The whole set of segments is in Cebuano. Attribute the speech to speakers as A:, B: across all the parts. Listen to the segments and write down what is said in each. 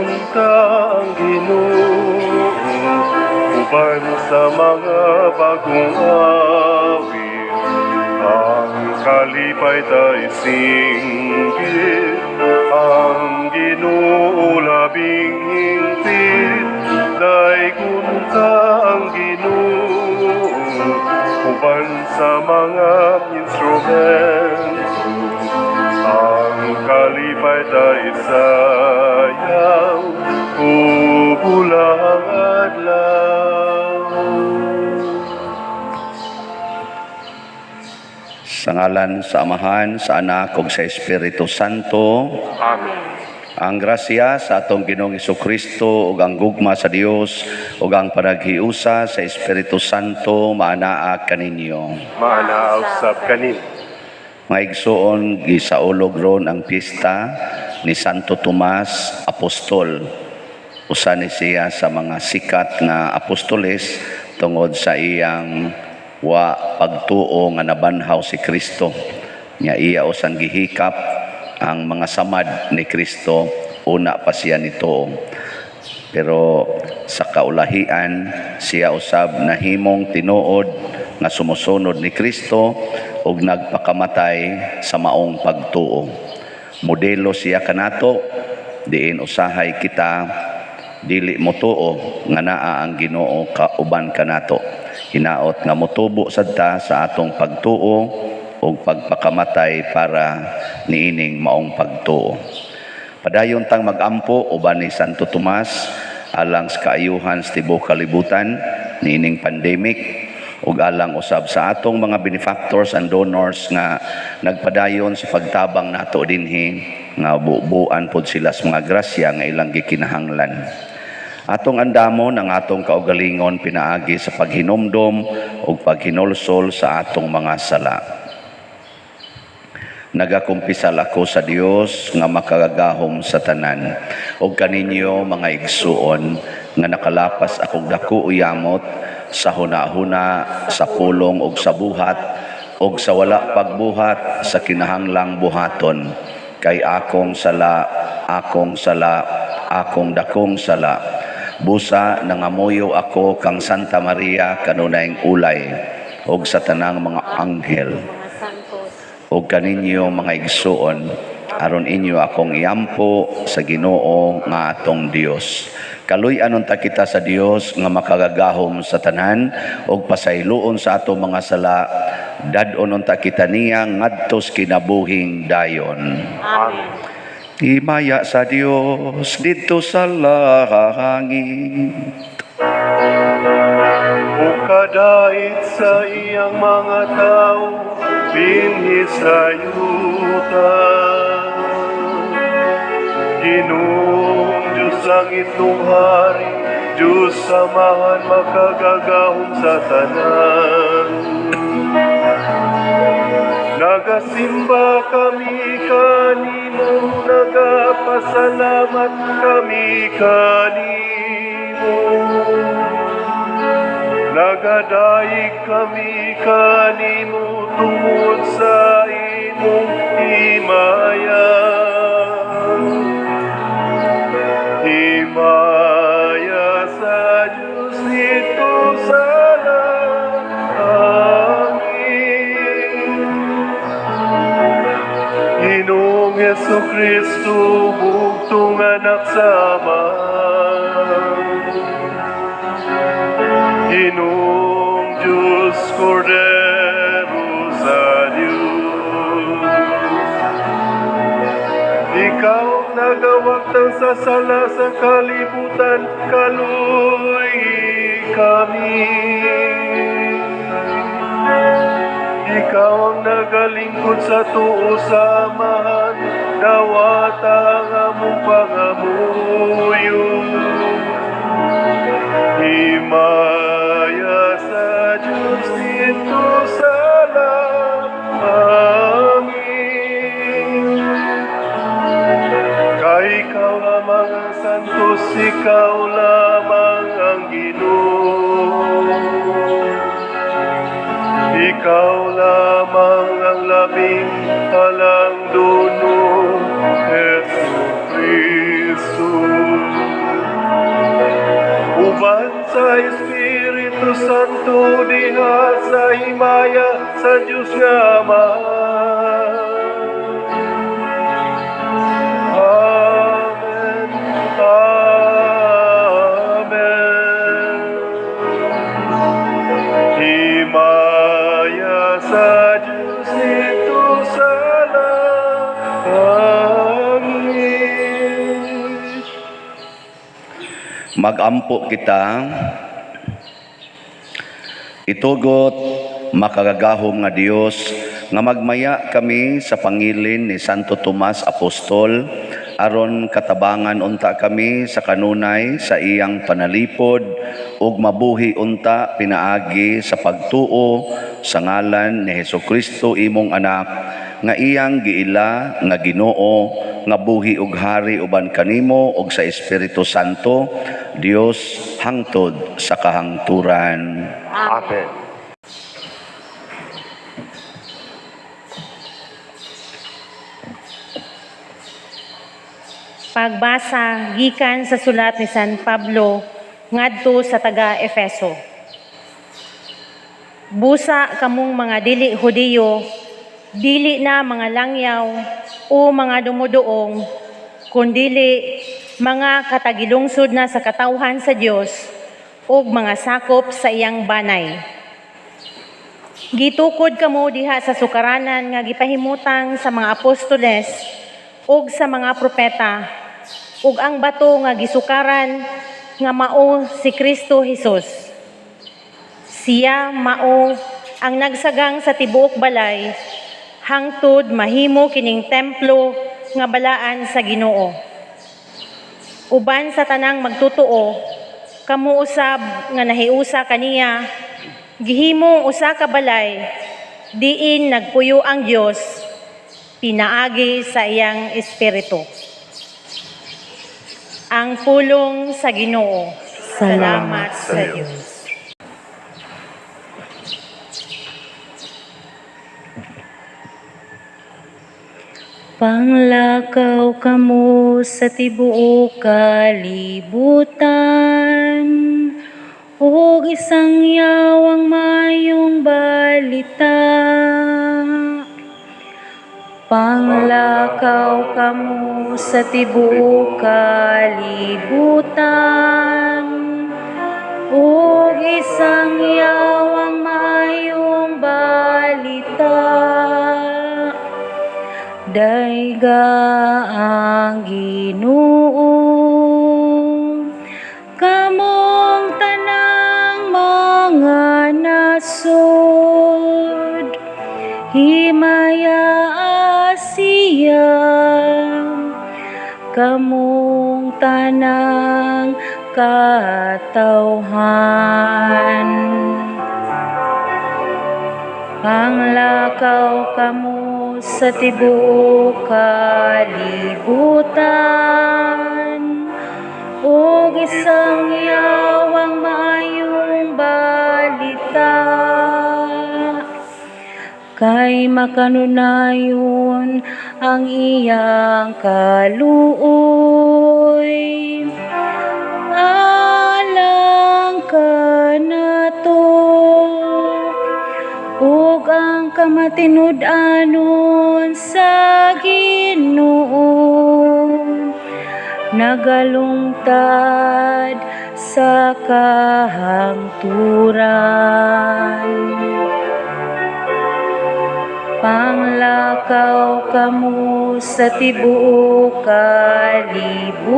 A: Daygunta ang Ginoo uban sa mga bagong awit. Ang kalipay tay singgit, ang Ginoo labing hingpit. Daygunta ang Ginoo uban sa mga instrumento. Ang kalipay tay sayaw, bulang adlaw.
B: Sa ngalan sa Amahan, sa Anak, ug sa Espiritu Santo.
A: Amen.
B: Ang grasya sa atong Ginoong Kristo ug ang gugma sa Dios ug ang panaghiusa sa Espiritu Santo maanaa kaninyo.
A: Maanaa usab kanimo.
B: Mga igsoon, gisaulog ron ang pista ni Santo Tomas Apostol. Usa ni siya sa mga sikat nga apostoles tungod sa iyang wa pagtuo nga nabanhaw si Kristo. Nga iya usang gihikap ang mga samad ni Kristo, una pa siya nito. Pero sa kaulahian, siya usab nahimong tinuod nga sumusunod ni Kristo ug nagpakamatay sa maong pagtuo. Modelo siya kanato, diin usahay kita dili motuo nga naa ang Ginoo kauban kanato. Hinaot nga motubo sad ta sa atong pagtuo ug pagpakamatay para niining maong pagtuo. Padayon tang magampo uban ni Santo Tomas alang sa kaayuhan sa tibuok kalibutan niining pandemic ug alang usab sa atong mga benefactors and donors nga nagpadayon sa pagtabang nato dinhi nga bubuan pod sila sa mga grasya nga ilang gikinahanglan. Atong andamon ang atong kaugalingon pinaagi sa paghinumdom ug paghinulsol sa atong mga sala. Nagakumpisal ako sa Dios nga makagagahom sa tanan ug kaninyo, mga igsuon, nga nakalapas akong dako uyamot sa hunahuna, sa pulong ug sa buhat ug sa wala pagbuhat sa kinahanglang buhaton, kay akong sala, akong sala, akong dakong sala. Busa nangamuyo ako kang Santa Maria, kanunayng ulay, ug sa tanang mga anghel
C: mga santos,
B: ug kaninyo, mga igsuon, aron inyo akong iampo sa Ginoo nga atong Dios. Kaluy-an unta kita sa Dios nga makagagahom sa tanan ug pasayloon sa atong mga sala. Dad-on unta kita niya ngadto sa kinabuhing dayon.
C: Amen.
B: Himaya sa Dios didto sa langit.
A: Ug kadait sa iyang mga tao dinhi sa yuta. Ginoong Diyos, langit nung hari, Diyos Amahan makagagahom sa tanan. Nagasimba kami kanimo, nagapasalamat kami kanimo. Nagadayeg kami kanimo tungod sa imong himaya. Himaya sa Diyos didto sa langit. Ginoong Hesu Kristo, bugtong Anak sa Amahan. Ginoong Diyos, Kordero sa Diyos. Ikaw nagawagtang sa sala sa kalibutan, kaluy kami. Ikaw ang nagalingkod sa tuo sa Amahan, dawata ang among pangamuyo. Himaya sa Diyos didto sa langit. Kay ikaw lamang ang santos, ikaw lamang ang Ginoo. Ikaw lamang ang labing halangdon, Hesu Kristo. sa Espiritu Santo diha sa himaya sa Dios nga Ama. Amen. Amen. Himaya sa Dios didto sa langit.
B: Magampo kita. Itugot, makagagahom nga Dios, nga magmaya kami sa pangilin ni Santo Tomas Apostol aron katabangan unta kami sa kanunay sa iyang panalipod ug mabuhi unta pinaagi sa pagtuo sa ngalan ni Hesukristo, imong anak, nga iyang giila nga Ginoo, nga buhi ug hari uban kanimo ug sa Espiritu Santo, Dios, hangtod sa kahangturan.
A: Amen.
C: Pagbasa gikan sa sulat ni San Pablo ngadto sa taga Efeso. Busa kamong mga dili Hudiyo, dili na mga langyaw o mga dumuduong, kundili mga katagilungsod na sa katawhan sa Dios ug mga sakop sa iyang banay. Gitukod kamo diha sa sukaranan nga gipahimutang sa mga apostoles ug sa mga propeta, ug ang bato nga gisukaran nga mao si Kristo Hesus. Siya mao ang nagsagang sa tibuok balay hangtod mahimo kining templo nga balaan sa Ginoo. Uban sa tanang magtutuo, kamo usab nga nahiusa kaniya, gihimong usa ka balay diin nagpuyo ang Dios pinaagi sa iyang espiritu. Ang pulong sa Ginoo. Salamat sa Dios.
D: Panglakaw kamo sa tibuok kalibutan, ug isang yawang mayong balita. Panglakaw kamo sa tibuok kalibutan, ug isang yawang mayong balita. Dayga ang Ginoo, kamong tanang mga nasod, himaya siya, kamong tanang katawhan. Panglakaw kamo sa tibuok kalibutan, ug isang yawang maayong balita. Kay makanunayon ang iyang kaluoy, alang kanato, ug ang kamatinud-anon sa Ginoo nagalungtad sa kahangturan. Panglakaw kamo sa tibuok kalibutan,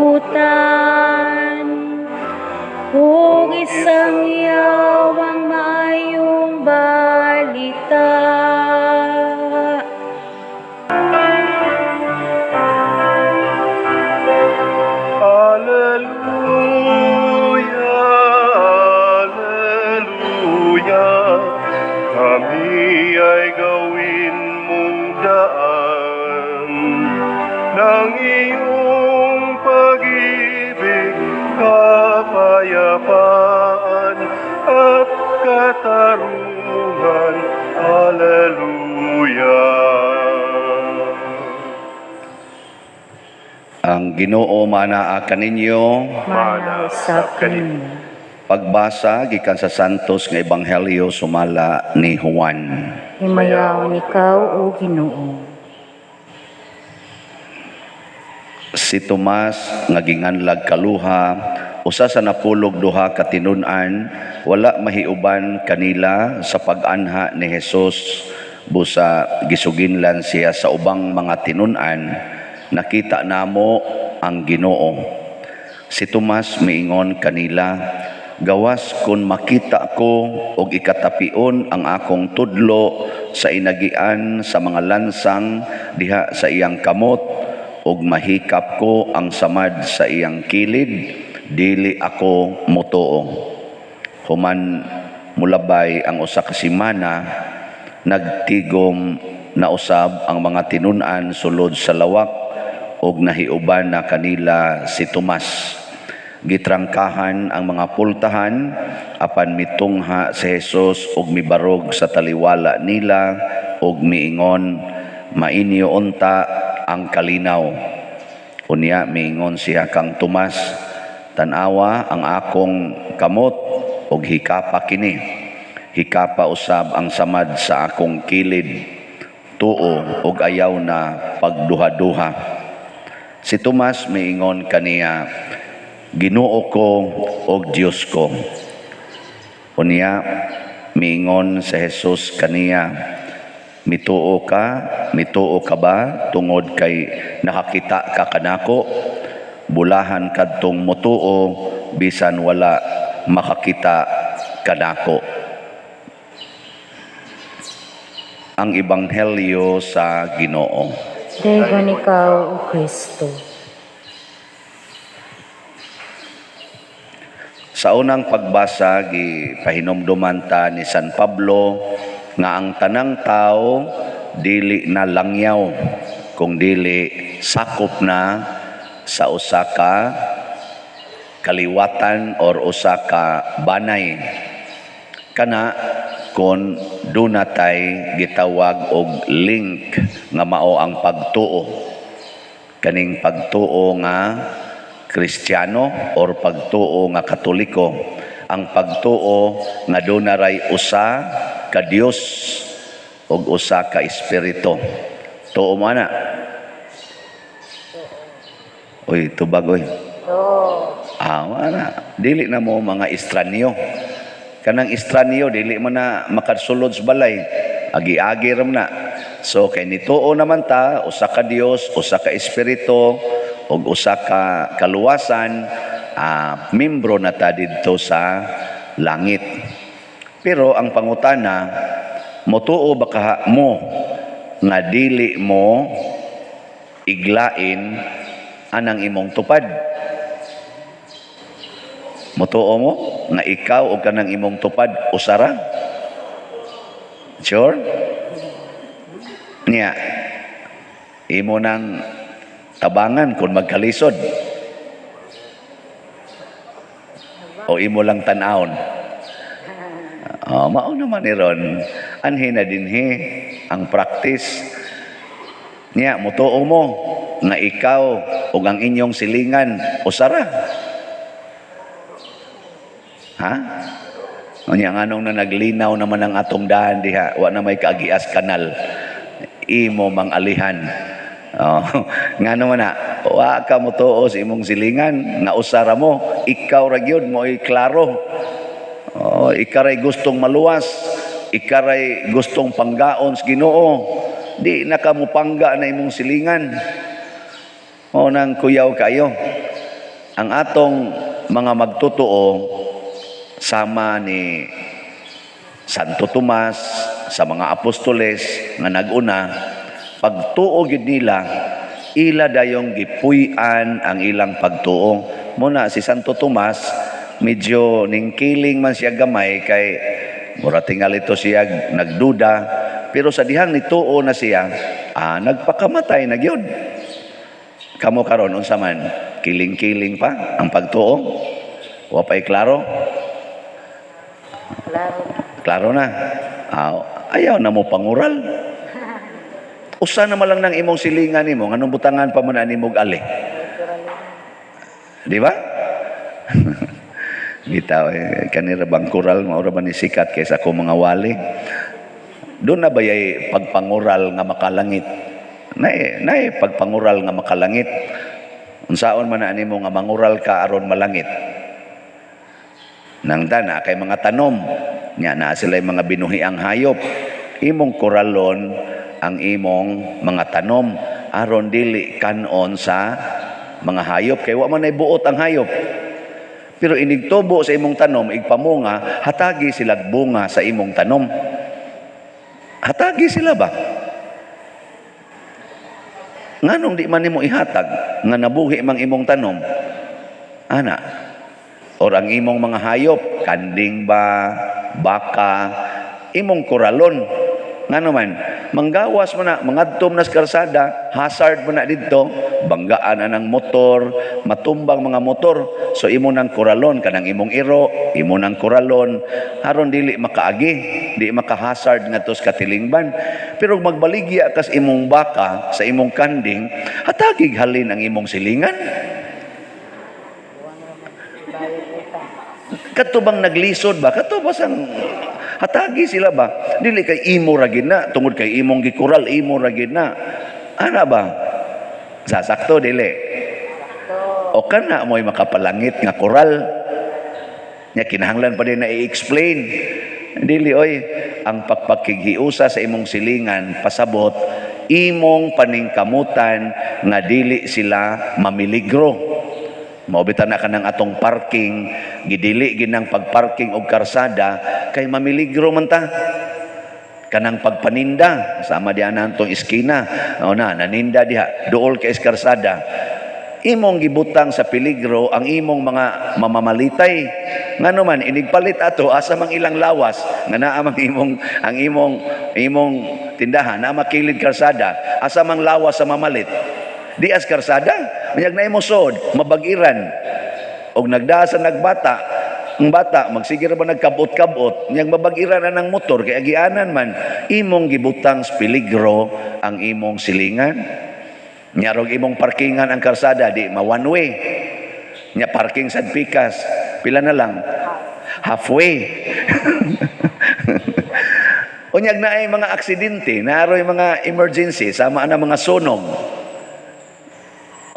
D: ug isang yawang maayong balita.
A: Alleluia, Alleluia, kami ay gawin mong daan ng iyong pag-ibig, kapayapaan at katarungan. Alleluia.
B: Ang Ginoo manaa kaninyo.
D: Mana usab kaninyo.
B: Pagbasa gikan sa Santos nga Ebanghelyo sumala ni Juan.
D: Himayaon ikaw, O Ginoo.
B: Si Tomas nga ginganlag Kaluha, usa sa 12 ka tinun-an, wala mahiuban kanila sa pag-anha ni Jesus busa gisuginlan siya sa ubang mga tinun-an, "Nakita namo ang Ginoo." Si Tomas miingon kanila, "Gawas kun makita ko og ikatapion ang akong tudlo sa inagian sa mga lansang diha sa iyang kamot ug mahikap ko ang samad sa iyang kilid, dili ako motuo." Human mulabay ang usa ka semana, nagtigom na usab ang mga tinun-an sulod sa lawak ug nahiuban na kanila si Tomas. Gitrangkahan ang mga pultahan, apan mitungha si Jesus ug mibarog sa taliwala nila ug miingon, "Mainyo unta ang kalinaw." Unya miingon siya kang Tomas, "Tan-awa ang akong kamot ug hikapa kini. Hikapa usab ang samad sa akong kilid. Tuo ug ayaw na pagduha-duha." Si Tomas miingon kaniya, "Ginoo ko ug Dios ko." Unya miingon si Jesus kaniya, "Mituo ka, mituo ka ba tungod kay nakakita ka kanako? Bulahan kadtong motuo bisan wala makakita kanako." Ang Ebanghelyo sa Ginoo.
D: Daygon ikaw, O Kristo.
B: Sa unang pagbasa, gipahinumduman ta ni San Pablo nga ang tanang tao dili na langyaw, kung dili sakop na sa usa ka kaliwatan or usa ka banay. Kana kon dunatay gitawag og link nga mao ang pagtuo. Kaning pagtuo nga Kristiyano or pagtuo nga Katoliko, ang pagtuo nga dunaray usa ka Dios ug usa ka Espiritu. Tuo mo ana? Uy, tubag oy. Ah, ana. Dili na mo mga estranyo. Kanang estranyo dili mo na makasulod sa balay. Agi-agi ra na. So kay nituo naman ta usa ka Dios, usa ka Espiritu ug usa ka kaluwasan, membro na ta didto sa langit. Pero ang pangutana, motuo ba ka mo nga dili mo iglain anang imong tupad? Motuo mo nga ikaw o kanang imong tupad usara? Sure? Niya, imo nang tabangan kung magkalisod. O imo lang tan-awon. Oh, mao naman ni ron. Anhi na dinhi ang practice. Niya, mutuo mo nga ikaw ug ang inyong silingan usara. Ha? Unya nganong na naglinaw naman ang atong daan diha, wa na may kaagias kanal. Imo mang alihan. Oh, ngano man na, wa ka motuo sa imong silingan nga usara mo, ikaw ra gyud mo'y klaro. Oh, ikaw ray gustong maluwas, ikaw ray gustong panggaon sa Ginoo. Di na ka mopangga na imong silingan. O nang kuyaw kayo. Ang atong mga magtotoo sama ni Santo Tomas sa mga apostoles nga naguna, pagtuo gyud nila, ila dayong gipuy-an ang ilang pagtuo. Muna si Santo Tomas medyo ningkiling man siya gamay kay mura tingali to siya nagduda, pero sa dihang nituo na siya, nagpakamatay na gyud. Kamo karon unsa man, kiling-kiling pa ang pagtuo? Wa pa'y klaro?
D: Klaro.
B: Klaro na. Ayaw na mo pangural. Usa na man lang nang imong silingan nimo, nganong butangan pa man na nimog ali? Di ba? Bitaw eh, kanira bang koral mao ra ba ni sikat kaysa ako mga wali. Doon na ba yay pagpangural nga makalangit? Nay, nay pagpangural nga makalangit. Unsaon man na nimo nga mangural ka aron malangit? Nang dana kay mga tanom, nya naa sila mga binuhiang hayop. Imong kuralon ang imong mga tanom aron dili kanon sa mga hayop kay wa man ay buot ang hayop. Pero inigtubo sa imong tanom, igpamunga, hatagi sila bunga sa imong tanom. Hatagi sila ba? Nganong di man nimo ihatag nga nabuhi mang imong tanom? Ana. Or ang imong mga hayop, kanding ba, baka, imong kuralon. Ngano man, manggawas mo na, mangadtom na sa karsada, hazard mo na didto, banggaan na ng motor, matumbang mga motor. So imo nang kuralon, kanang imong iro, imo nang kuralon, aron dili makaagi, di makahazard ngadto sa katilingban. Pero magbaligya kas imong baka sa imong kanding, hatagig halin ang imong silingan. Kadto bang naglisod ba? Kadto ba sang hatagi sila ba? Dili kay imo ra gid na, tungod kay imong gikural, imo ra gid na. Ana ba? Sasakto dili. O kana mo'y makapalangit nga koral. Nya kinahanglan pa din na i-explain. Dili oy, ang pagpakighiusa sa imong silingan pasabot imong paningkamutan nga dili sila mamiligro. Maubita na kanang atong parking, gidili ginang pagparking og karsada kay mamiligro man ta. Kanang pagpaninda sama diha na atong iskina. O na naninda diha duol kay karsada. Imong gibutang sa peligro ang imong mga mamamalitay. Ngano man inigpalit ato asa mang ilang lawas nga naa mang imong ang imong imong tindahan naa makilid karsada, asa mang lawas sa mamalit. Di as karsada, manyag na imo sod, mabagiran. Og nagdaa sa nagbata, ang bata magsige ra ba nagkabot-kabot, nyag mabagiran na ng motor kay agianan man, imong gibutang sa peligro ang imong silingan. Nyarog imong parkingan ang karsada di ma one way. Nya parking sa pikas, pila na lang? Halfway. Unyag na ay mga aksidente, naaroy mga emergency, sama na mga sunog.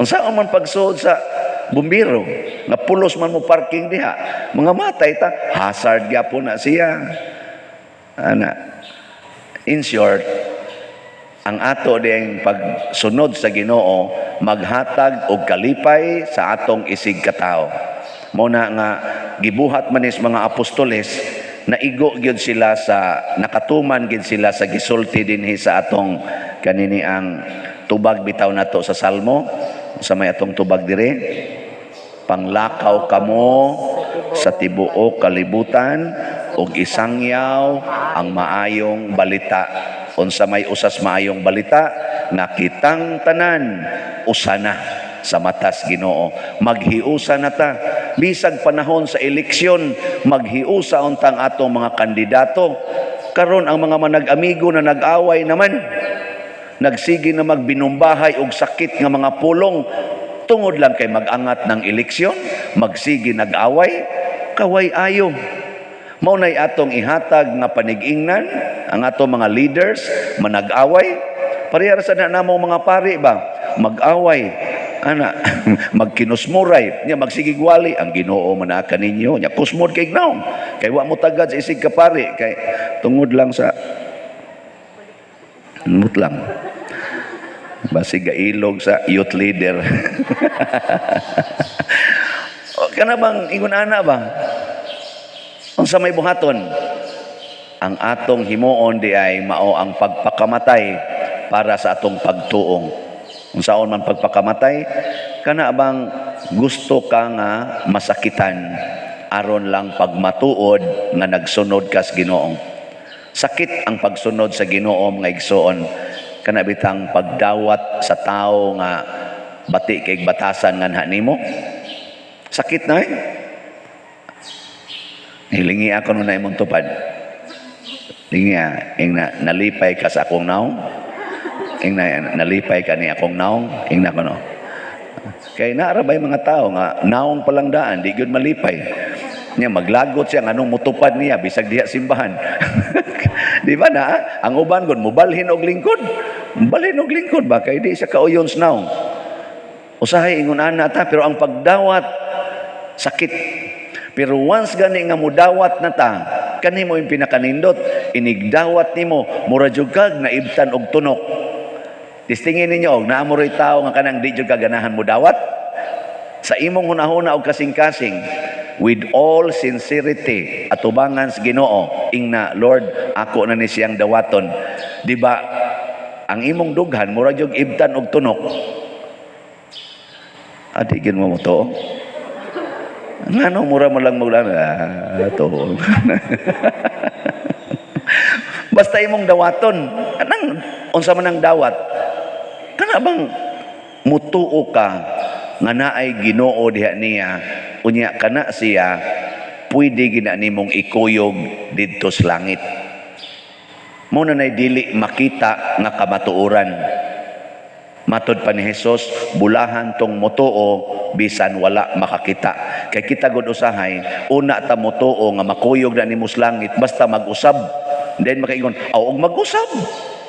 B: Unsa man pagsuod sa bumbiro, nga pulos man mo parking diha, mga matay ta, hazard gyapon na siya. Ana. In short, ang ato ding pagsunod sa Ginoo maghatag og kalipay sa atong isig katawo. Mao na nga gibuhat man is mga apostoles, naigo gyud sila sa nakatuman gyud sila sa gisulti dinhi sa atong kanini ang tubag bitaw nato sa Salmo. Sa may atong tubag dire, panglakaw kamo sa tibuok kalibutan ug isangyaw ang maayong balita. Unsa may usas maayong balita nga kitang tanan usana sa matas Ginoo. Maghiusa na ta bisag panahon sa eleksyon, maghiusa untang atong mga kandidato. Karon ang mga manag-amigo na nag-away naman, nagsige na magbinumbahay og sakit nga mga pulong tungod lang kay mag-angat ng eleksyon, magsige nag-away, kaway ayo. Mao nay atong ihatag nga panig-ingnan ang atong mga leaders manag-away. Pareha ra sa na namong mga pari ba, mag-away ana, magkinusmuray nya, magsigigwali ang Ginoo manaka ninyo nya, kusmod kay gnaw kay wa mo tagad sa isig kapari kay tungod lang sa mut lang basig gailog sa youth leader. O, kana bang ingon ana ba? Unsa may buhaton? Ang atong himuon di ay mao ang pagpakamatay para sa atong pagtuong. Unsaon man pagpakamatay? Kana bang gusto ka nga masakitan aron lang pagmatuod nga nagsunod kas Ginoo. Sakit ang pagsunod sa Ginoo, mga igsoon. Kana bitang pagdawat sa tao nga bati kay batasan nga nimo. Sakit na eh. Hilingi ako nun na imong tupad. Lingi ing na, nalipay ka sa akong naong. Ing na, nalipay ka ni akong naong. Ing na ko no. Kay naarabay mga tao nga naong palang daan, di gyud malipay. Nya maglagot siya nganong mutupad niya bisag diha simbahan. Di ba na? Ang uban gud mubalhin og lingkod. Mubalhin og lingkod ba kay di siya kauyon sa nawong. Usahay ingon ana ta, pero ang pagdawat sakit. Pero once gani nga mudawat na ta, kani mo yung pinakanindot, inigdawat nimo, mura jud kag naibtan og tunok. Testingin ninyo og naa mo ro'y tawo nga kanang di jud ka ganahan mo dawat. Sa imong hunahuna og kasing-kasing, with all sincerity, atubangan sa Ginoo, ingna, "Lord, ako na ni siyang dawaton." Di ba, ang imong dughan, mura jud ibtan og tunok. Adi gyud mo to. Ngano mura mo lang maglan ah, to. Basta imong dawaton, anang unsa man ang dawat? Kana bang mutuo ka nga naay Ginoo diha niya, unya kana siya pwede gina nimong ikuyog didto sa langit? Mao na nay dili makita nga kamatuoran. Matod pa ni Jesus, bulahan tong motuo bisan wala makakita. Kay kita gud usahay, una ta motuo nga makuyog na nimo sa langit basta mag-usab. Then makaingon, "Aw, og mag-usab.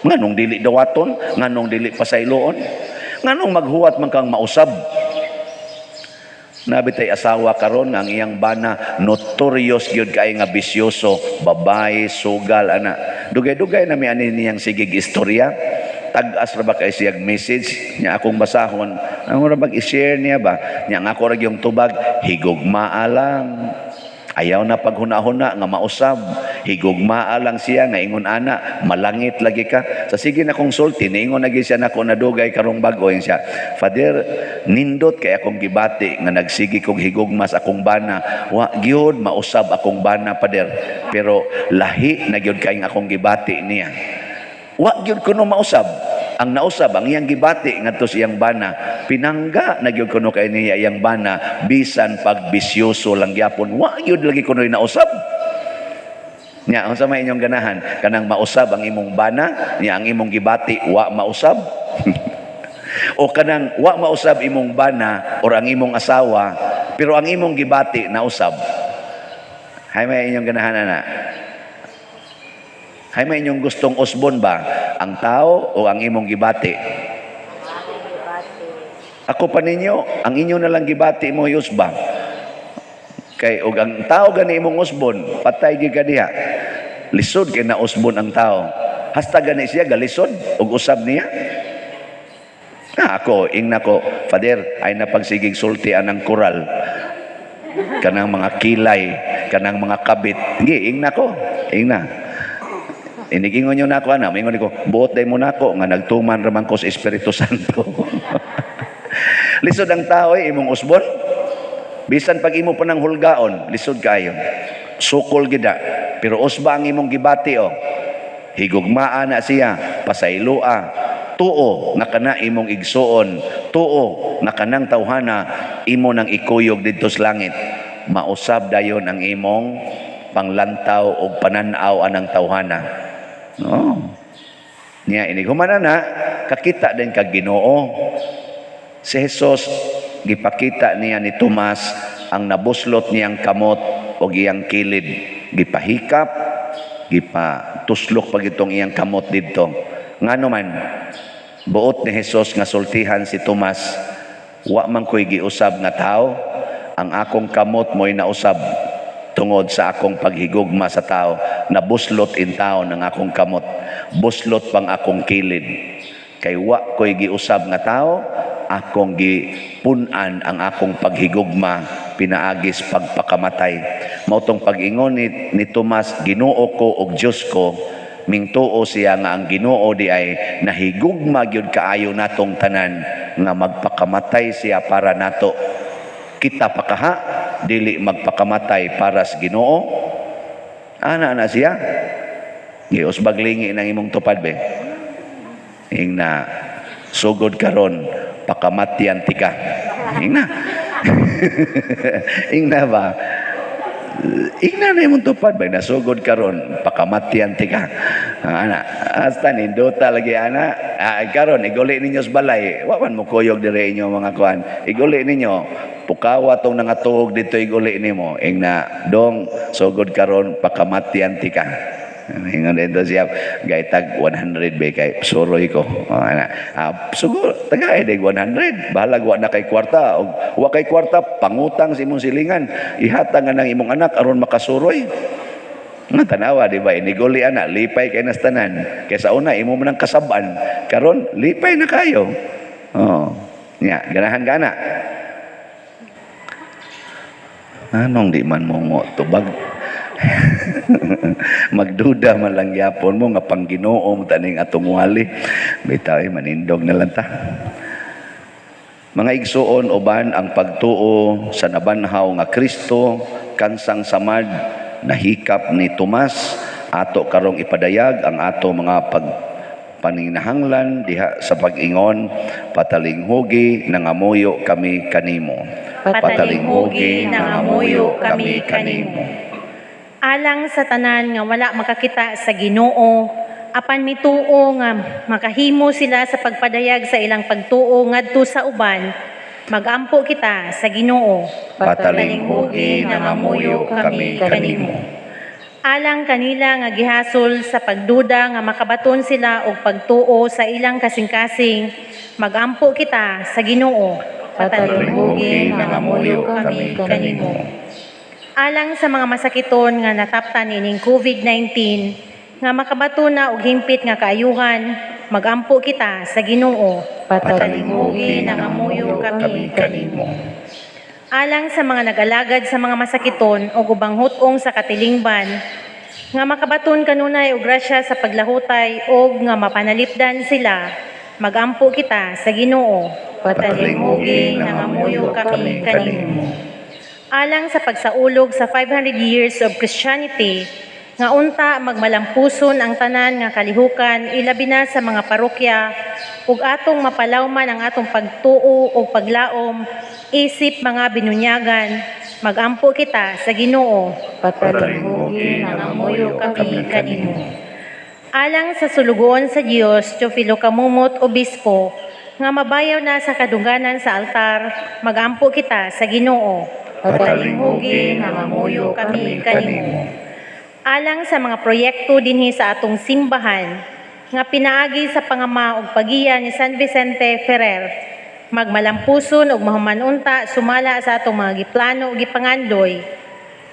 B: Nganong dili dawaton, nganong dili pasayloon? Nganong maghuwat man kang mausab?" Naa bitay asawa karon nga ang iyang bana notorious gyud kay nga bisyoso, babae, sugal ana. Dugay-dugay na mi ani niyang sigig istorya. Tag-as ra ba kay siyag message niya akong basahon. Ang ora bag i-share niya ba? Nya ang ako ra gyung tubag, higugmaa lang. Ayaw na paghuna-huna nga mausab. Higugmaa lang siya nga ingon ana, malangit lagi ka. Sa sige na kong sulti, niingon na gyud siya nako nadugay karong bag-o siya. "Father, nindot kay akong gibati nga nagsigi kog higugma sa akong bana. Wa gyud mausab akong bana, Father. Pero lahi na gyud kay akong gibati niya. Wa gyud kuno mausab. Ang nausab ang iyang gibati ngadto sa iyang bana. Pinangga na gyud kuno kay niya iyang bana bisan pag bisyoso lang gyapon. Wa gyud lagi kuno nausab." Nya unsa may inyong ganahan? Kanang mausab ang imong bana, nya ang imong gibati wa mausab? O kanang wa mausab imong bana or ang imong asawa, pero ang imong gibati nausab? Hay may inyong ganahan ana? Hay may inyong gustong usbon ba? Ang tao o ang imong gibati? Ako pa ninyo, ang inyo na lang gibati mo usba. Kay og ang tao gani imong usbon, patay gyud ka diha. Lisod kay nausbon ang tao. Hasta gani siya galisod og usab niya. Ah, ako, ingna ko, "Father, ay napagsigig sulti anang koral. Kanang mga kilay, kanang mga kabit." Hindi, ingna ko. Ingna. Inigingon nyo na ako, ana. Mingon ko, buot day mo nako nga nagtuman raman ko sa Espiritu Santo. Lisod ang tao eh, imong usbon. Bisan pag imo pa ng hulgaon, lisod kayo. Sukol gida. Pero usba ang imong gibati oh. Higugmaa na siya, pasayloa. Tuo nga kana imong igsuon, tuo nga kanang tawhana imo nang ikuyog didto sa langit. Mausab dayon ang imong panglantaw og pananaw anang tawhana. No. Niya inig humana na kakita din kag Ginoo. Si Jesus gipakita niya ni Tomas ang nabuslot niyang kamot og iyang kilid. Gipahikap, gipatuslok pag itong iyang kamot didto. Ngano man buot ni Jesus nga sultihan si Tomas, "Wa man ko'y giusab nga tao, ang akong kamot mo'y nausab tungod sa akong paghigugma sa tao. Nabuslot in taon ang akong kamot, buslot pang akong kilid. Kay wa ko'y giusab nga tao, akong gipun-an ang akong paghigugma pinaagis pagpakamatay." Mao tong pag-ingon ni Tomas, "Ginoo ko ug Dios ko," mingtuo siya nga ang Ginoo di ay nahigugma gyud kaayo natong tanan nga magpakamatay siya para nato. Kita pa kaha dili magpakamatay para sa Ginoo? Ana na siya. Giusbag lingi ng imong tupad be. Ingna, "Sugod karon pakamatyan tika." Ingna. Ingna ba? Ingna na imong tupad ba, "Nasugod karon pakamatyan tika." Ana, hasta nindota lagi ana. Ah, karon iguli ninyo sa balay. Wa man mo kuyog dire inyo mga kuan. Iguli ninyo. Pukawa tong nangatuog dito, iguli nimo. Ingna dong, sugod karon pakamatyan ti ka. Ingon dito siya, gaitag 100 ba kay suroy ko. Oh, ana. Ah, sugo, tagay dig 100. Bahalag wa na kay kwarta. Og wa kay kwarta, pangutang sa imong silingan. Ihatag nga ng imong anak aron makasuroy. Nga tanawa, di ba? Iniguli ana, lipay kay nas tanan. Kaysa una, imo man ang kasaban. Karon, lipay na kayo. Oh. Nya, ganahan gana. Anong di man mo ngo tubag? Magduda man lang gyapon mo nga pangginoo mo taning atong wali. Bitaw eh, manindog na lang ta. Mga igsuon, uban ang pagtuo sa nabanhaw nga Kristo kansang samad nahikap ni Tomas, ato karong ipadayag ang ato mga pagpaninahanglan diha sa pag-ingon, "Patalinghugi, nangamuyo kami kanimo."
C: Patalinghugi, nangamuyo kami kanimo. Alang sa tanan nga wala makakita sa Ginoo apan mituo nga makahimo sila sa pagpadayag sa ilang pagtuo ngadto sa uban, magampo kita sa Ginoo.
B: Patalinghugi, nangamuyo kami kanimo.
C: Alang kanila nga gihasol sa pagduda nga makabaton sila og pagtuo sa ilang kasing-kasing, magampo kita sa Ginoo.
D: Patalinghugi, nangamuyo kami kanimo.
C: Alang sa mga masakiton nga nataptan ining COVID-19 nga makabaton na og himpit nga kaayuhan, magampo kita sa Ginoo.
D: Patalinghugi, nangamuyo kami kanimo.
C: Alang sa mga nag-alagad sa mga masakiton o ubang hut-ong sa katilingban nga makabaton kanunay og grasya sa paglahutay og nga mapanalipdan sila, magampo kita sa Ginoo.
D: Patalinghugi, nangamuyo kami kanimo.
C: Alang sa pagsaulog sa 500 years of Christianity, nga unta magmalampuson ang tanan nga kalihukan, ilabi na sa mga parokya, ug atong mapalawman ang atong pagtuo ug paglaom isip mga binunyagan, magampo kita sa Ginoo.
D: Patalinghugi, nangamuyo kami kanimo.
C: Alang sa sulugoon sa Dios, Teofilo Camomot, Obispo, nga mabayaw na sa kadungganan sa altar, magampo kita sa Ginoo.
D: Patalinghugi, nangamuyo kami kanimo.
C: Alang sa mga proyekto dinhi sa atong simbahan nga pinaagi sa pangama ug pagiya ni San Vicente Ferrer, magmalampuson ug mahuman unta sumala sa atong mga giplano ug gipangandoy,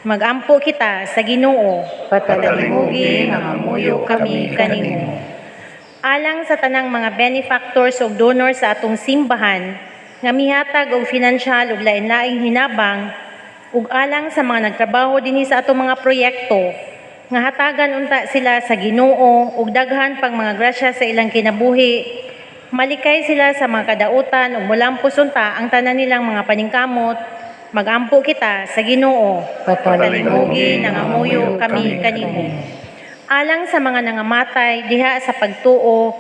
C: magampo kita sa Ginoo.
D: Patalinghugi, nangamuyo kami kanimo.
C: Alang sa tanang mga benefactors ug donors sa atong simbahan nga mihatag og financial ug lain-laing hinabang, ug alang sa mga nagtrabaho dinhi sa atong mga proyekto nga hatagan unta sila sa Ginoo ug daghan pang mga grasya sa ilang kinabuhi, malikay sila sa mga kadautan ug mulampos unta ang tanan nilang mga paningkamot, magampo kita sa Ginoo.
D: Patalinghugi, nangamuyo kami kanimo.
C: Alang sa mga nangamatay diha sa pagtuo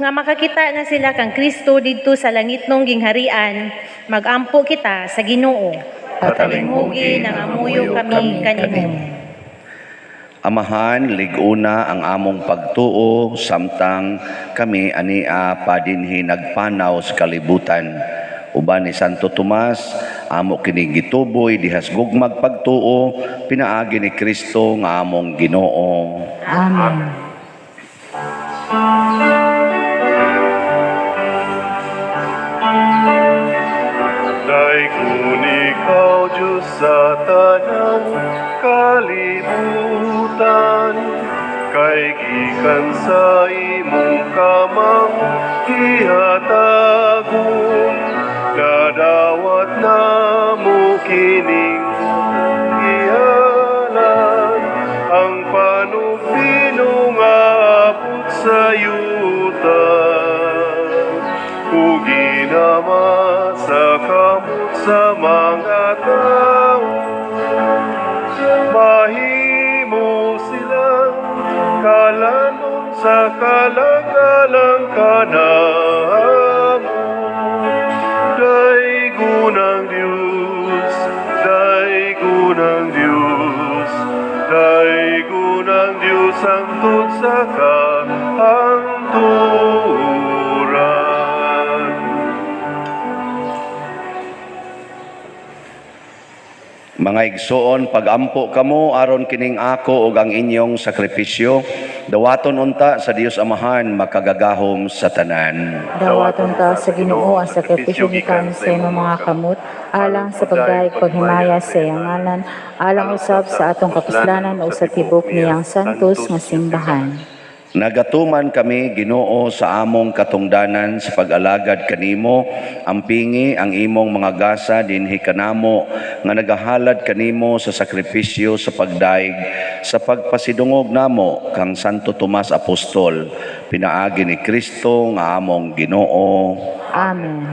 C: nga makakita na sila kang Kristo didto sa langitnong gingharian, magampo kita sa Ginoo.
D: Patalinghugi, nangamuyo kami kanimo.
B: Amahan, liguna ang among pagtuo samtang kami ania padinhi nagpanaw sa kalibutan. Uban ni Santo Tomas, amo kini gituboy dihas gugmag pagtuo, pinaagi ni Kristo nga among Ginoo.
D: Amen.
A: Daygon ikaw, Diyos, sa tanang kalibutan, kay gikan sa imong kamang gihatagon, nadawat namo kining gihalan, ang panugpino nga abot sa yuta, ug ginama sa kamot sa mga tao. Mahimo silang kalanon sa kalagalang kanamo. Daygon ang Diyos, daygon ang Diyos, daygon ang Diyos hangtod sa
B: Mga igsoon, pagampo kamo aron kining ako ug ang inyong sakripisyo, dawaton unta sa Dios Amahan makagagahom sa tanan.
E: Dawaton ta sa Ginoo ang sakripisyo gikan sa imong mga kamot, alang sa pagdayeg paghimaya sa iyang ngalan, alang usab sa atong kapuslanan ug sa tibok niyang santos nga simbahan.
B: Nagatuman kami, Ginoo, sa among katungdanan sa pag-alagad kanimo, ampingi ang imong mga gasa dinhi kanamo nga nagahalad kanimo sa sakripisyo sa pagdaig sa pagpasidungog namo kang Santo Tomas Apostol, pinaagi ni Kristo nga among Ginoo.
E: Amen.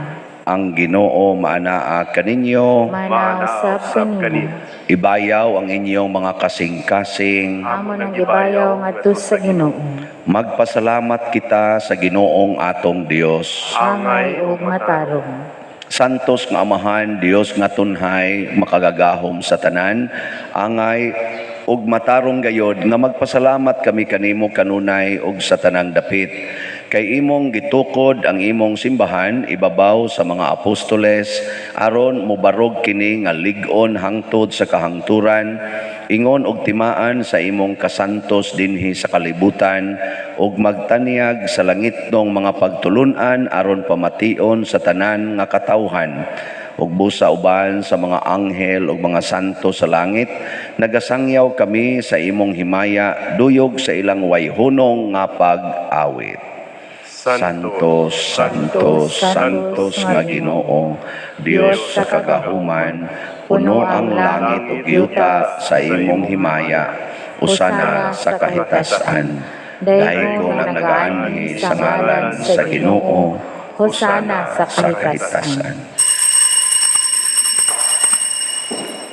B: Ang Ginoo maanaa kaninyo.
E: Manaa usab kanimo.
B: Ibayaw ang inyong mga kasing-kasing.
E: Amo nang gibayaw ngadto sa Ginoo.
B: Magpasalamat kita sa Ginoong atong Dios.
E: Angay ug matarong.
B: Santos nga Amahan, Dios nga tunhay, makagagahom sa tanan, angay ug matarong gayod nga magpasalamat kami kanimo kanunay ug sa tanang dapit. Kay imong gitukod ang imong simbahan ibabaw sa mga apostoles aron mobarog kini nga lig-on hangtod sa kahangturan, ingon og timaan sa imong kasantos dinhi sa kalibutan ug magtanyag sa langitnong mga pagtulun-an aron pamation sa tanan nga katawhan. Ug busa uban sa mga anghel ug mga santo sa langit, nagasangyaw kami sa imong himaya duyog sa ilang wayhunong nga pag-awit. Santo, Santo, Santos nga Ginoo, Dios sa kagahuman, puno ang langit ug yuta sa imong himaya, usana sa kahitasan. Daygon ang nagaanhi sa ngalan sa Ginoo,
E: Hosana sa kahitasan.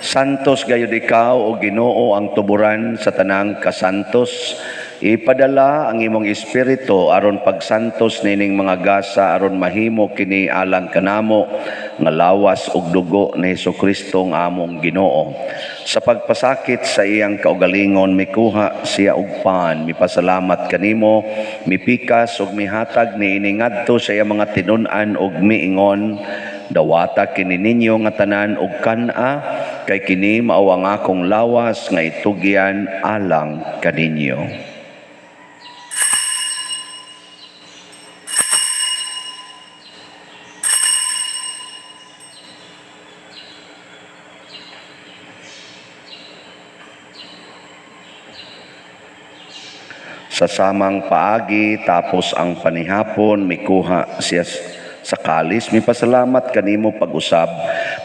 B: Santos gayud ikaw o Ginoo ang tuburan sa tanang kasantos. Ipadala ang imong espiritu aron pagsantos nining mga gasa aron mahimo kini alang kanamo nga lawas ug dugo ni Hesukristo nga among Ginoo. Sa pagpasakit sa iyang kaugalingon mikuha siya og pan, mipasalamat kanimo, mipikas ug mihatag niini ngadto sa iyang mga tinun-an ug miingon, dawata kini ninyo nga tanan og kan-a, kay kini mao ang akong lawas nga itugyan alang kaninyo. Sa samang paagi tapos ang panihapon mikuha siya sa kalis, mipasalamat kanimo pag-usab,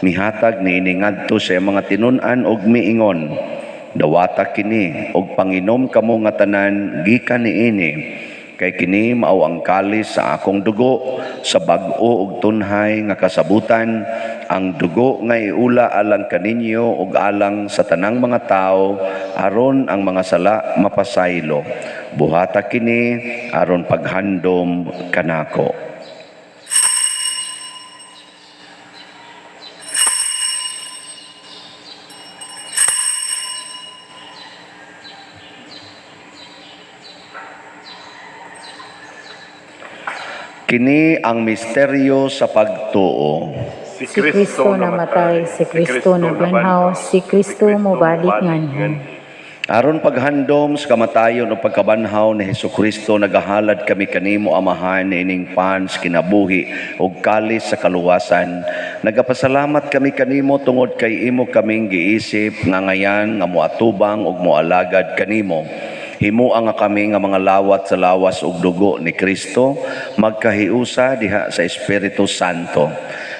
B: mihatag niini ngadto sa iyang mga tinun-an og miingon, dawata kini og panginom kamo nga tanan gikan niini, kay kini mao ang kalis sa akong dugo sa bag-o ug tunhay nga kasabutan, ang dugo nga iula alang kaninyo ug alang sa tanang mga tawo aron ang mga sala mapasaylo. Buhata kini aron paghandom kanako. Kini ang misteryo sa pagtuo.
E: Si Kristo namatay, si Kristo nabanhaw, si Kristo mobalik nganhi.
B: Aron paghandom sa kamatayon o pagkabanhaw ni Hesukristo, nagahalad kami kanimo Amahan ining pan sa kinabuhi ug kalis sa kaluwasan. Nagapasalamat kami kanimo tungod kay imo kaming giisip nga ngayan nga moatubang ug moalagad kanimo. Himua nga kami nga mga lawat sa lawas ug dugo ni Kristo, magkahiusa diha sa Espiritu Santo.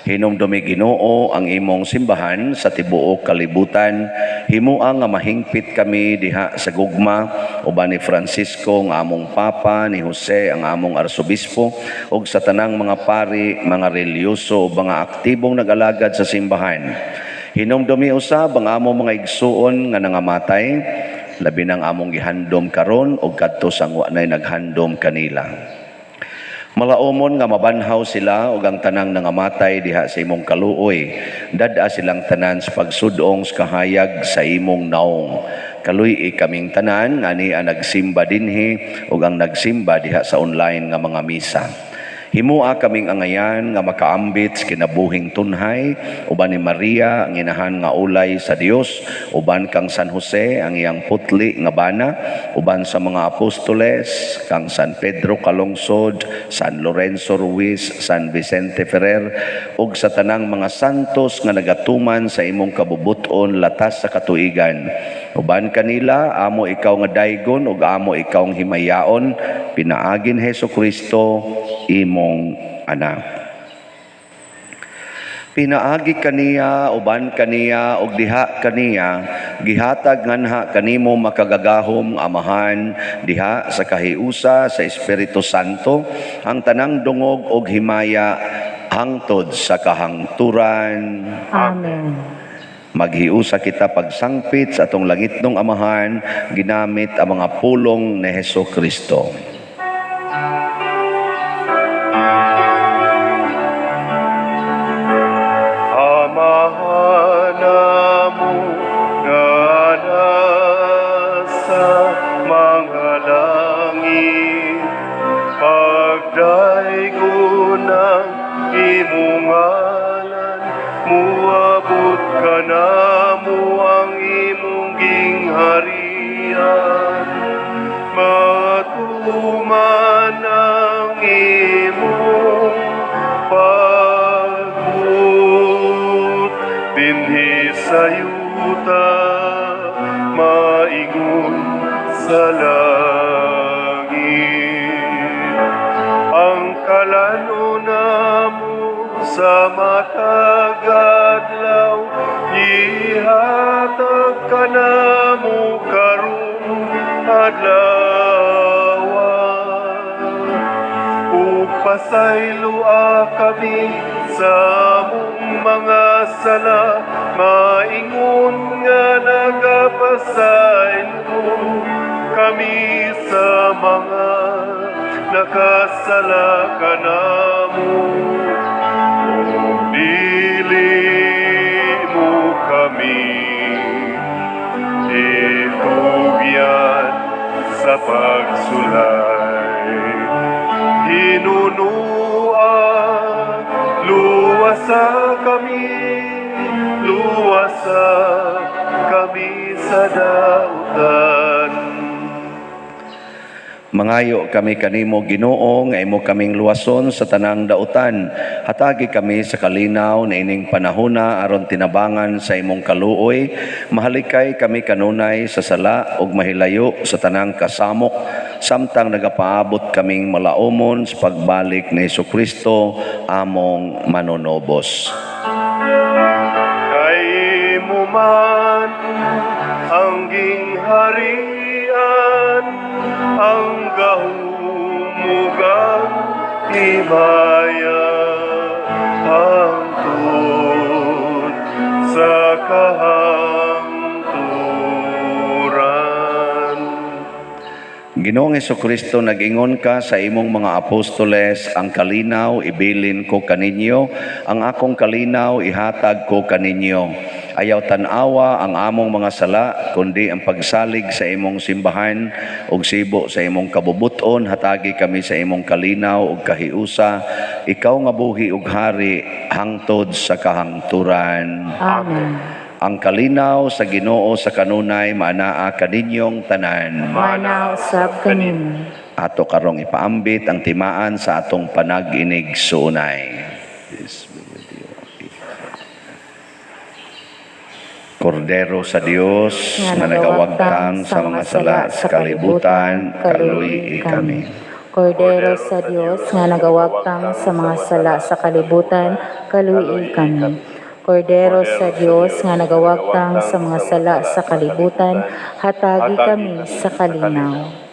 B: Hinumdumi Ginoo ang imong simbahan sa tibuok kalibutan. Himua nga mahingpit kami diha sa gugma uban ni Francisco ang among Papa, ni Jose ang among Arsobispo, ug sa tanang mga pari, mga relihiyoso ug mga aktibong nag-alagad sa simbahan. Hinumdumi usab ang among mga igsuon nga nangamatay, labi nang among gihandom karon og kadto sa wa nay naghandom kanila. Malaumon nga mabanhaw sila og ang tanang nangamatay diha sa imong kaluoy. Dad-a silang tanan sa pagsudong sa kahayag sa imong naong. Kaluy-i kaming tanan nga niya nagsimba dinhi ug ang nagsimba diha sa online nga mga misa. Himua kaming angayan nga makaambit sa kinabuhing tunhay uban ni Maria ang inahan nga ulay sa Dios, uban kang San Jose ang iyang putli nga bana, uban sa mga apostoles kang San Pedro Calungsod, San Lorenzo Ruiz, San Vicente Ferrer ug sa tanang mga santos nga nagatuman sa imong kabubut-on latas sa katuigan. Uban kanila amo ikaw nga daygon ug amo ikaw ang himayaon pinaagin Hesus Kristo imong anak. Pinaagi kaniya, uban kaniya, ug diha kaniya, gihatag nganha kanimo makagagahom Amahan, diha sa kahiusa sa Espiritu Santo, ang tanang dungog ug himaya hangtod sa kahangturan.
E: Amen.
B: Maghiusa kita pagsangpit sa atong langitnong Amahan, ginamit ang mga pulong ni Hesus Kristo.
A: Amahan namo nga nasa mga langit, pagdaygon ang imong ngalan, muabot kanamo ang imong gingharian, matuman ang imong pagbuot dinhi sa yuta, maingon sa langit. Ang kalano namo sa matag adlaw, ihatag kanamo karong adlaw. Ug pasayloa kami sa among mga sala, maingon nga nagapasaylo kami sa mga nakasala kanamo. Ug dili mo kami itugyan sa pagsulay, hinunua, luwasa kami, luwasa kami sa dautan.
B: Mangayo kami kanimo Ginoo nga imo kaming luwason sa tanang dautan. Hatagi kami sa kalinaw na ining panahona aron tinabangan sa imong kaluoy. Mahalikay kami kanunay sa sala ug mahilayo sa tanang kasamok samtang nagapaabot kaming malaumon sa pagbalik ni Hesukristo among manunobos.
A: Kay mo man ang gingharian, ang gahumugang himaya, hangtod sa kahangturan.
B: Ginoong Hesukristo, nag-ingon ka sa imong mga apostoles, ang kalinaw ibilin ko kaninyo, ang akong kalinaw ihatag ko kaninyo. Ayaw tan-awa ang among mga sala, kundi ang pagsalig sa imong simbahan ug sibo sa imong kabubuton, hatagi kami sa imong kalinaw ug kahiusa. Ikaw nga buhi ug hari hangtod sa kahangturan.
E: Amen.
B: Ang kalinaw sa Ginoo sa kanunay maanaa kaninyong tanan.
E: Maanaa usab kanimo.
B: Ato karong ipaambit ang timaan sa atong panag-inig suunay. Peace be with you. Kordero sa Dios nga nagawagtang sa mga sala sa kalibutan, kaluy kami.
E: Kordero sa Dios nga nagawagtang sa mga sala sa kalibutan, kaluy kami. Kordero sa Dios nga nagawagtang sa mga sala sa kalibutan, hatagi kami sa kalinaw.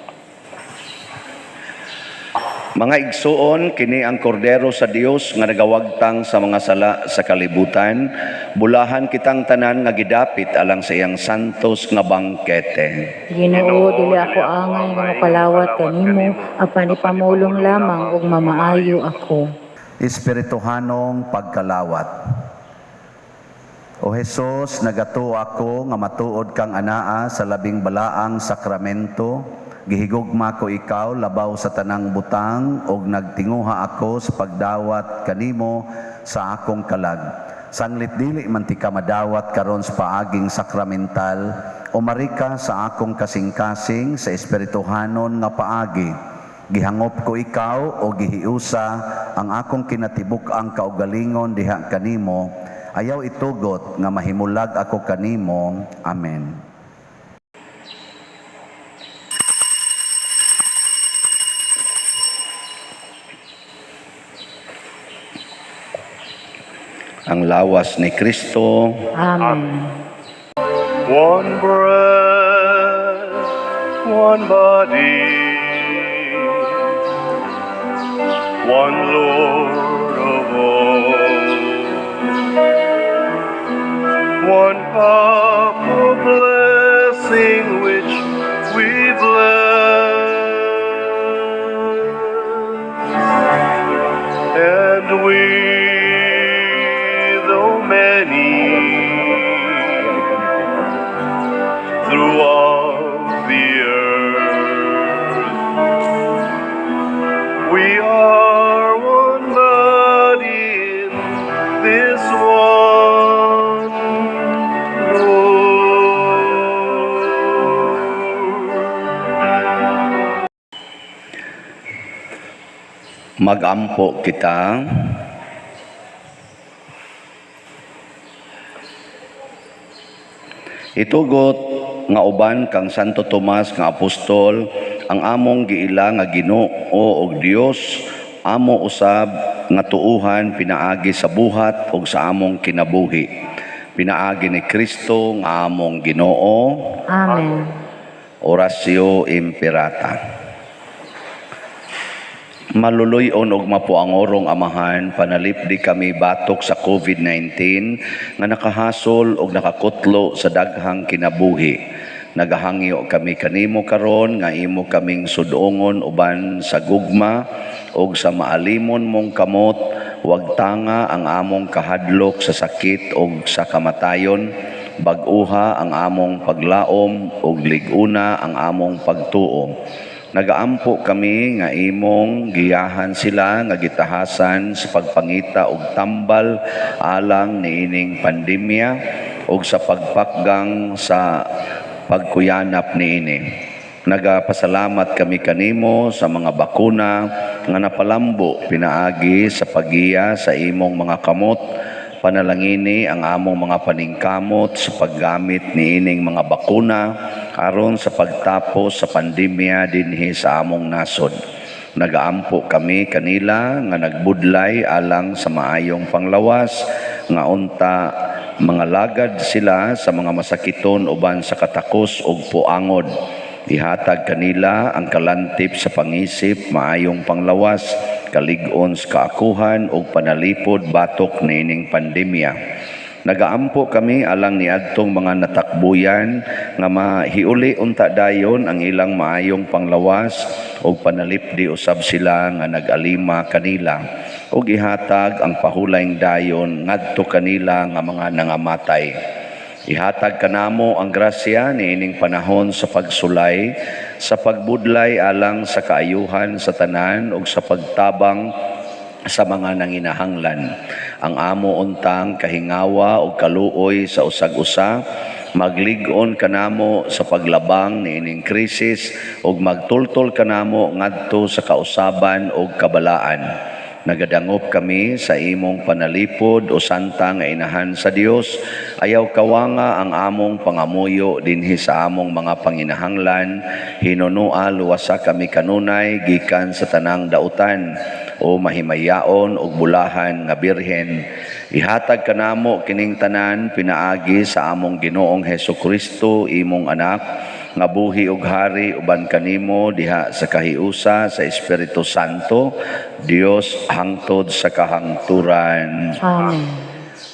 B: Mga igsuon, kini ang kordero sa Dios nga nagawagtang sa mga sala sa kalibutan. Bulahan kitang tanan nga gidapit alang sa iyang santos nga bangkete.
E: Ginoo, dili ako angay nga mokalawat kanimo, apan ipamulong lamang ug mamaayo ako.
B: Espirituhanong pagkalawat. O Hesus, nagatuo ako nga matuod kang anaa sa labing balaang sakramento. Gihigugma ko ikaw labaw sa tanang butang ug nagtinguha ako sa pagdawat kanimo sa akong kalag. Sanglit dili man tika madawat karon sa paaging sakramental, umari ka sa akong kasing-kasing sa espirituhanon nga paagi. Gihangop ko ikaw o gihiusa ang akong kinatibuk-ang kaugalingon diha kanimo. Ayaw itugot nga mahimulag ako kanimo. Amen. Ang lawas ni Kristo.
E: Amen.
A: One bread, one body, one Lord of all, one cup of blessing which we bless, and we, though many, throughout the earth, we are one body in this one Lord.
B: Magampo kita. Itugot nga uban kang Santo Tomas nga apostol ang among giila nga Ginoo og Dios, amo usab nga tuuhan pinaagi sa buhat ug sa among kinabuhi. Pinaagi ni Kristo nga among Ginoo.
E: Amen.
B: Oratio Imperata. Maluluy-on og mapuangorong Amahan, panalipdi kami batok sa COVID-19 nga nakahasol og nakakutlo sa daghang kinabuhi. Nagahangyo kami kanimo karon nga imo kaming sudongon uban sa gugma og sa maalimon mong kamot, wag tanga ang among kahadlok sa sakit og sa kamatayon, bag-uha ang among paglaom ug lig-una ang among pagtuo. Nagaampo kami nga imong giyahan sila nga gitahasan sa pagpangita og tambal alang niining pandemya ug sa pagpakgang sa pagkuyanap niini. Nagapasalamat kami kanimo sa mga bakuna nga napalambo pinaagi sa paggiya sa imong mga kamot. Panalangini ang among mga paningkamot sa paggamit niining mga bakuna aron sa pagtapos sa pandemya dinhi sa among nasod. Nagaampo kami kanila nga nagbudlay alang sa maayong panglawas nga unta mga lagad sila sa mga masakiton uban sa katakos ug puangod. Ihatag kanila ang kalantip sa pangisip, maayong panglawas, kalig-on sa kaakuhan ug panalipod batok niining pandemya. Nagaampo kami alang niadtong mga natakbuyan nga mahiuli unta dayon ang ilang maayong panglawas ug panalipdi usab sila nga nag-alima kanila ug ihatag ang pahulayng dayon ngadto kanila nga mga nangamatay. Ihatag kanamo ang grasya niining panahon sa pagsulay, sa pagbudlay alang sa kaayuhan sa tanan ug sa pagtabang sa mga nanginahanglan. Ang amo untang kahingawa ug kaluoy sa usag-usa, maglig-on kanamo sa paglabang niining krisis ug magtultol kanamo ngadto sa kausaban ug kabalaan. Nagadangop kami sa imong panalipod o santa nga inahan sa Dios. Ayaw kawanga ang among pangamuyo dinhi sa among mga panginahanglan. Hinunua luwasa kami kanunay gikan sa tanang dautan o mahimayaon og bulahan nga birhen. Ihatag kanamo kining tanan pinaagi sa among Ginoong Hesukristo, imong anak, nga buhi og hari uban kanimo diha sa kahiusa sa Espiritu Santo, Dios hangtod sa kahangturan.
E: Amen.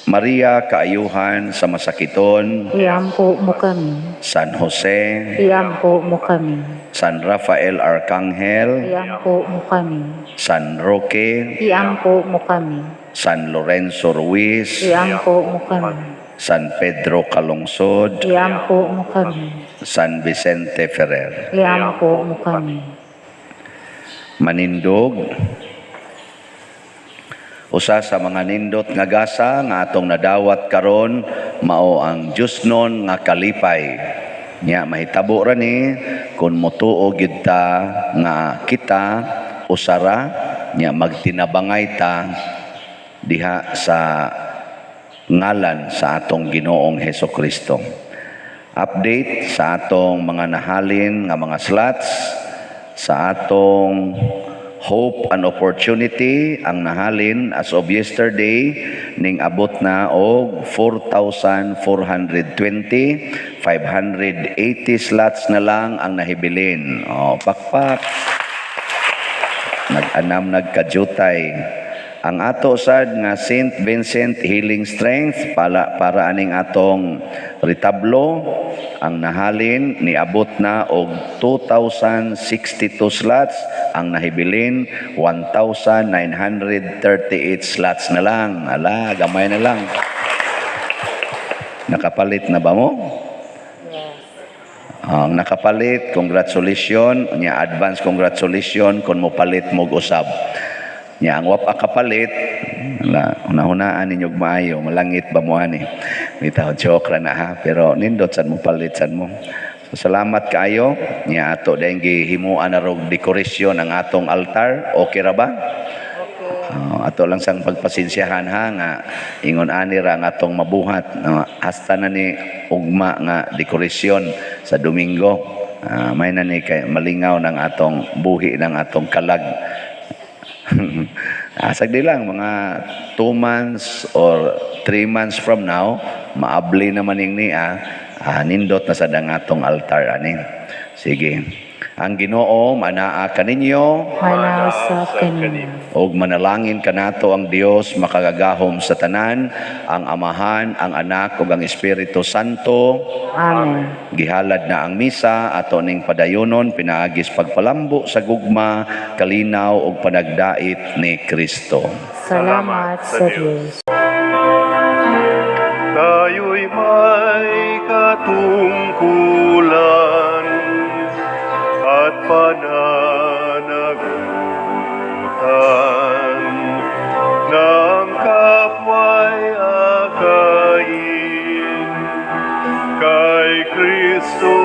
B: Maria, kaayuhan sa masakiton,
E: Iampo mo kami.
B: San Jose,
E: Iampo mo kami.
B: San Rafael Arcangel,
E: Iampo mo kami.
B: San Roque,
E: Iampo mo kami.
B: San Lorenzo Ruiz,
E: Iampo mo kami.
B: San Pedro Calungsod,
E: Iampo mo kami.
B: San Vicente Ferrer.
E: Iampo mo kami.
B: Manindog. Usa sa mga nindot nga gasa nga atong nadawat karon mao ang Diyosnon nga kalipay. Nya mahitabo ra ni kung motuo gyud ta nga kita usara, nya magtinabangay ta diha sa ngalan sa atong Ginoong Heso Kristo. Update sa atong mga nahalin nga mga slots sa atong Hope and Opportunity, ang nahalin as of yesterday ning abot na og 4,420, 580 slots na lang ang nahibilin. Oh, pakpak, nag-anam, nagkajutay. Ang ato sad nga St. Vincent Healing Strength para aning atong retablo, ang nahalin niabot na og 2,062 slots, ang nahibilin 1,938 slots na lang. Ala, gamay na lang. Nakapalit na ba mo? Ang nakapalit, congratulations. Nya advance congratulations kung mo palit mo usab. Nya ang wa pa kapalit, wala, hunahunaan ninyo og maayo, malangit ba mo ani? Bitaw, joke ra na ha, pero nindot sad mo palit sad mo. So, salamat kaayo. Nya ato dayong gihimuan na rog dekorasyon ang atong altar. Okay ra ba? Oh, ato lang sang pagpasensyahan ha nga ingon ani ra ang atong mabuhat, no, hasta na ni ugma nga dekorasyon sa Domingo. May na ni kay malingaw ng atong buhi ng atong kalag. Sagdi lang, mga 2 months or 3 months from now, maabli naman ning niya, nindot na sad ang atong altar ani. Sige. Ang Ginoo manaa kaninyo.
E: Manaa usab kanimo.
B: Ug manalangin kanato ang Dios makagagahom sa tanan, ang Amahan, ang Anak ug ang Espiritu Santo.
E: Amen.
B: Gihalad na ang misa, ato ning padayonon pinaagis pagpalambo sa gugma, kalinaw ug panagdait ni Kristo.
E: Salamat sa Dios.
A: Tayo'y may katungkulan at pananagutan ng kapwa'y akayin kay Kristo.